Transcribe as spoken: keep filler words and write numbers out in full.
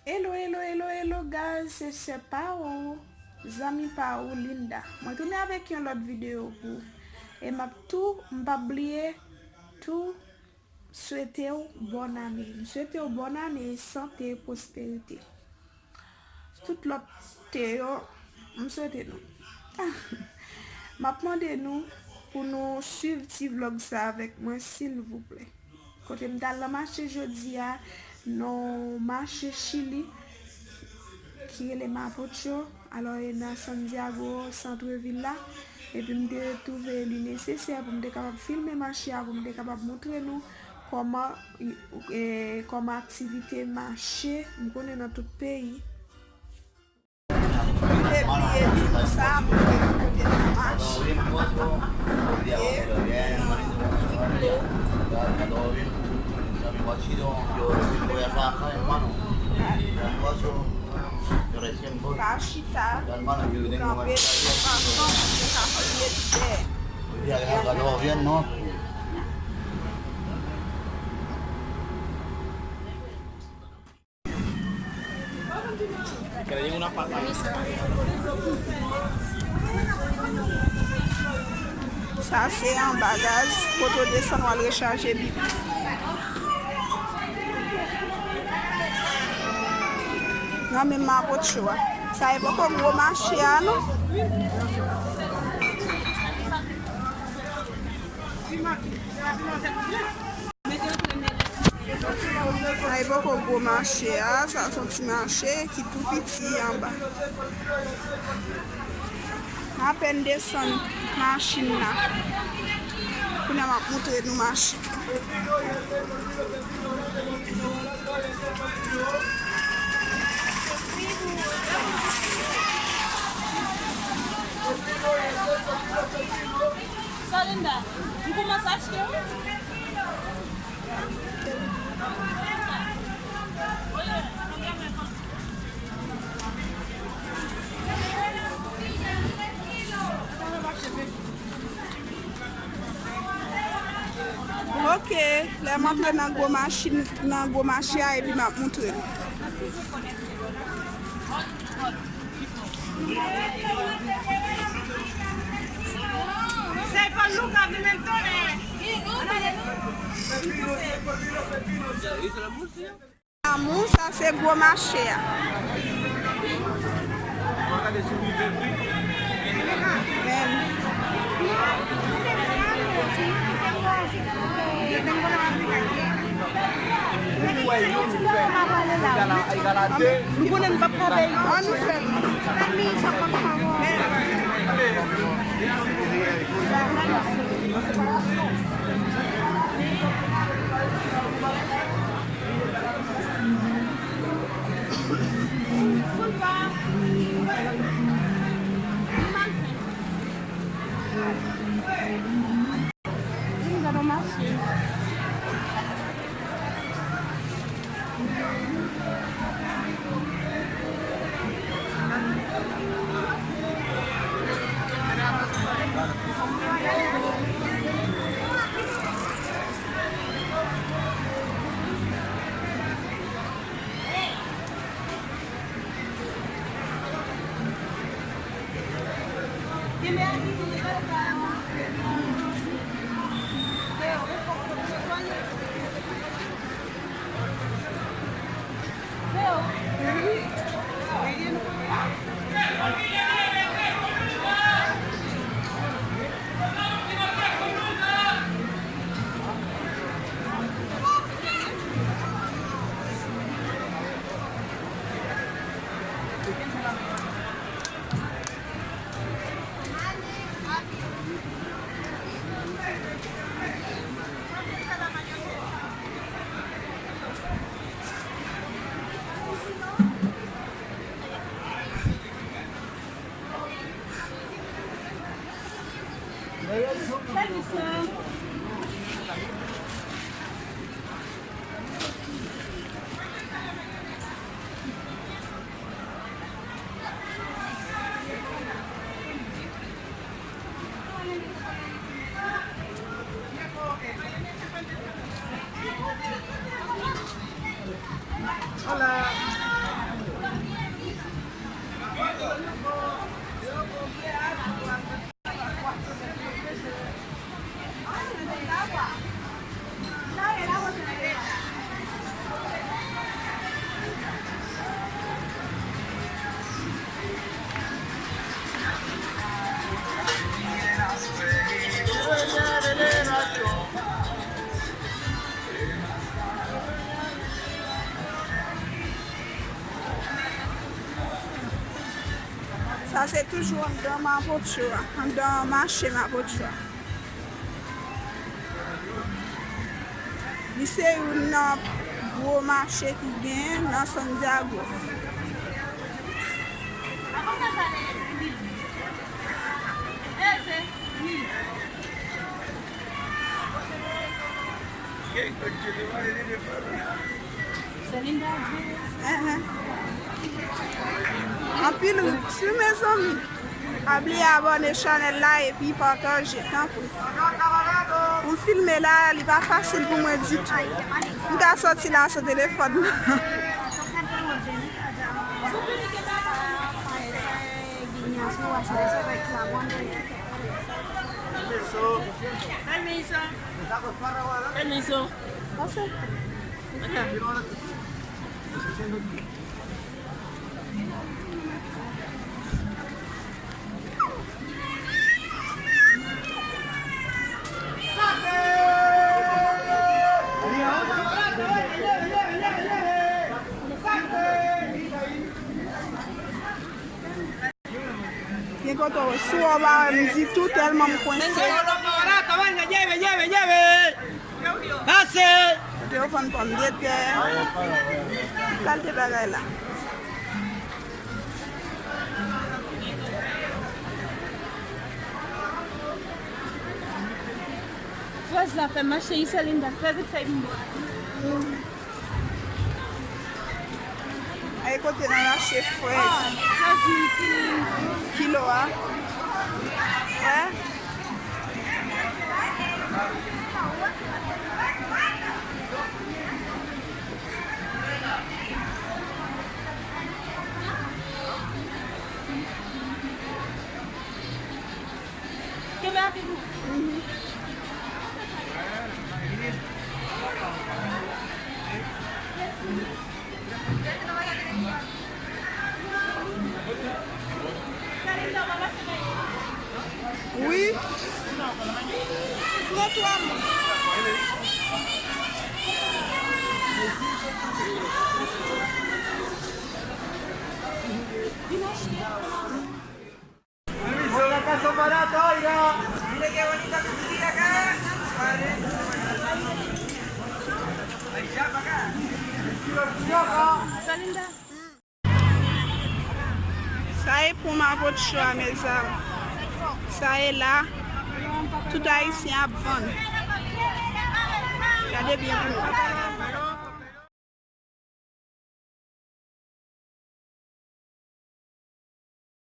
Hello, hello, hello, hello, guys, se sè pa ou, zanmi pa ou, Linda. Mwen tounen avèk yon lòt videyo pou ou. E m ap tou, m p ap bliye, tou swete w bòn ane. M swete w bòn ane, sante, pwosperite. Tout lòt te yo, m swete nou. M ap mande nou pou nou swiv ti vlòg sa avèk mwen, silvouplè. Kote m t al nan mache jodi a, nan mache Chili, ki rele Mapocho, alò e nan Santiago, sant vil la, epi m te twouve li nesesè pou m te kapab filme mache a, pou m te kapab montre nou kòman, e, kòman aktivite mache, m konnen nan tout peyi. M te bliye di nou sa, pou ke nou kote nan mache. Ok. Pa chita, kanpe, fason pou ke ka filme lidè. Sa se anba gaz, kote w desann w al rechaje bib. Nan menm Mapocho a. Sa e poko gwo mache a, non. Sa e poko gwo mache a, sa se yon ti mache ki tou piti anba. M apèn desann machin la. Kounye a m ap montre nou mache. Sa Linda, m kòmanse achte wi. Ok, lè m antre nan gwo machin, nan gwo mache a, epi m ap montre nou. Amou, sa se gwo mache a. Men. Nou konnen n p ap ka bay. An nou fè l. Hola. Sa se toujou anndan Mapocho a, anndan mache Mapocho a. Li se youn nan gwo mache ki genyen nan Santiago. Enhen. Anpil ris wi, mezanmi. Pa bliye abòne chanèl la epi pataje, tanpri. Pou m filme la, li pa fasil pou mwen ditou. M ka sòti la san telefòn nan. Pèmiso. Pèmiso. Pase. Gen kote w, si w pa wè m ditou tèlman m kwense. Pase! Kote yo vann pòmdetè, kalite bagay la. Frèz la fè mache, Iselinda, fè vit fè m bwè. Ay, kote n al achte frèz. Kilo a. Wè. Kenbe avèk nou. Wi. Pran twa moun. Vin achte. Sa e pon Mapocho a, mezanmi. Sa e la, tout Ayisyen ap vann. Gade byen pou nou.